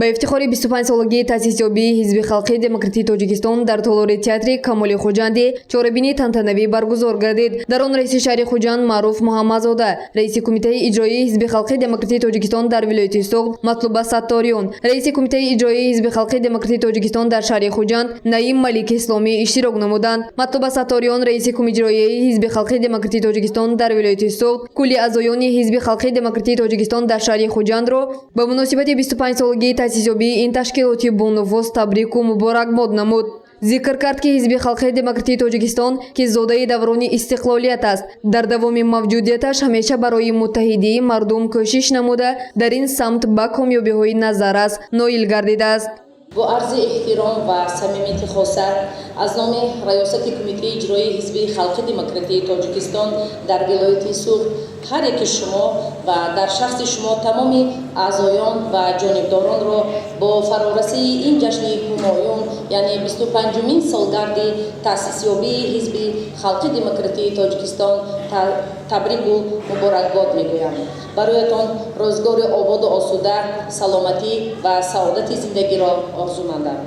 Ба ифтихори 25-солагии таъсисёбии Ҳизби халқии демократии Тоҷикистон дар толори театри Камоли Хуҷандӣ чорабинии тантанавӣ баргузор гардид. Дар он раиси шаҳри Хуҷанд Маъруф Муҳаммадзода, раиси Кумитаи иҷроии Ҳизби халқии демократии Тоҷикистон дар вилояти Суғд Матлуба Сатториён, раиси Кумитаи иҷроии Ҳизби халқии демократии Тоҷикистон дар шаҳри Хуҷанд Наим Малик Исломӣ иштирок намуданд. Матлуба Сатториён, раиси Кумиҷроияи Ҳизби халқии демократии Тоҷикистон дар вилояти Суғд, кулли аъзоёни Ҳизби халқии демократии Тоҷикистон дар шаҳри Хуҷандро ба муносибати 25-солагии таъсисёбии ин ташкилоти бонуфуз табрику муборакбод намуд. Зикр кард, ки Ҳизби халқии демократии Тоҷикистон, ки зодаи даврони истиқлолият аст, дар давоми мавҷудияташ ҳамеша барои муттаҳидии мардум кӯшиш намуда, дар ин самт ба комёбиҳои назаррас ноил гардидааст. Бо арзи эҳтиром ва самимияти хоса аз номи Раёсати Кумитаи иҷроии Ҳизби халқи демократии Тоҷикистон дар вилояти Суғд ҳар яки шумо ва дар шахси шумо тамоми аъзоён ва ҷонибдоронро бо фарорасии ин ҷашни ҳумоюн, яъне 25-умин солгарди таъсисёбии Ҳизби халқи демократии Тоҷикистон табрику муборакбод мегӯям. Бароятон рӯзгори ободу осуда, саломатӣ ва саодати зиндагиро орзумандам.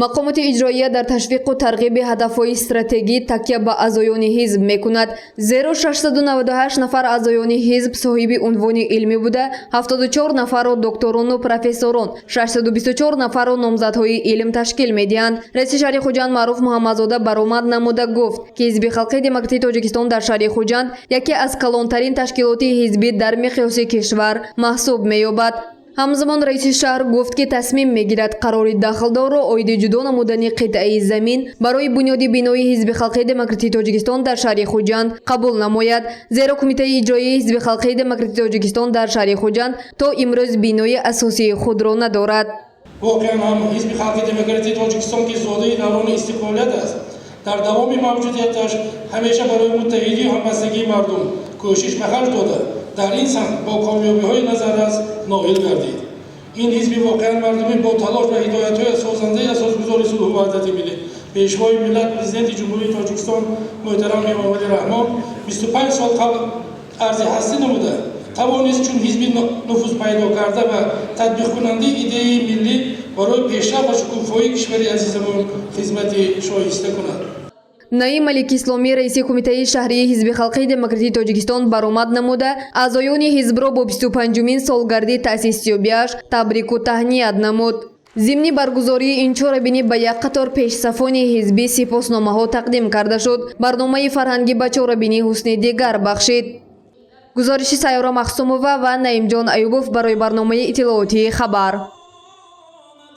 Мақомоти иҷроия дар ташвиқу тарғиби ҳадафҳои стратегӣ такя ба аъзоёни ҳизб мекунад, зеро 698 нафар аъзоёни ҳизб соҳиби унвони илмӣ буда, 74 нафарро докторону профессорон, 624 нафарро номзадҳои илм ташкил медиҳанд. Раиси шаҳри Хуҷанд Маъруф Муҳаммадзода баромад намуда гуфт, ки Ҳизби халқии демократии Тоҷикистон дар шаҳри Хуҷанд яке аз калонтарин ташкилоти ҳизбӣ дар миқёси кишвар маҳсуб меёбад. Ҳамзамон раиси шаҳр гуфт, ки тасмим мегирад қарори дахлдорро оиди ҷудо намудани қитъаи замин барои бунёди бинои Ҳизби халқии демократии Тоҷикистон дар шаҳри Хуҷанд қабул намояд, зеро Кумитаи иҷроии Ҳизби халқии демократии Тоҷикистон дар шаҳри Хуҷанд то имрӯз бинои асосии худро надорад. Воқеан ҳам, Ҳизби халқи демократии Тоҷикистон, ки зодаи даврони истиқлолият аст, дар давоми мавҷудияташ ҳамеша барои муттаҳидию ҳамбастагии мардум кӯшиш ба харҷ дода, дар ин самт бо комёбиҳои назаррас ноил гардид. Ин ҳизби воқеан мардумӣ бо талош ва ҳидоятҳои созандаи Асосгузори сулҳу ваҳдати миллӣ, Пешвои миллат, Президенти Ҷумҳурии Тоҷикистон муҳтарам Эмомалӣ Раҳмон 25 сол қабл арзи ҳастӣ намуда, тавонист чун ҳизби нуфузпайдо карда ва татбиқкунандаи идеяи миллӣ барои пешрафт ва шукуфоии кишвари азизамон хизмати шоиста кунад. Наим Малик Исломӣ, раиси Кумитаи шаҳрии Ҳизби халқии демократии Тоҷикистон, баромад намуда, аъзоёни ҳизбро бо 25-умин солгарди таъсисёбиаш табрику таҳният намуд. Зимни баргузории ин чорабинӣ ба як қатор пешсафони ҳизбӣ сипосномаҳо тақдим карда шуд. Барномаи фарҳангӣ ба чорабинӣ ҳусни дигар бахшид. Гузориши Сайёра Махсумова ва Наимҷон Аюбов барои барномаи иттилоотии «Хабар».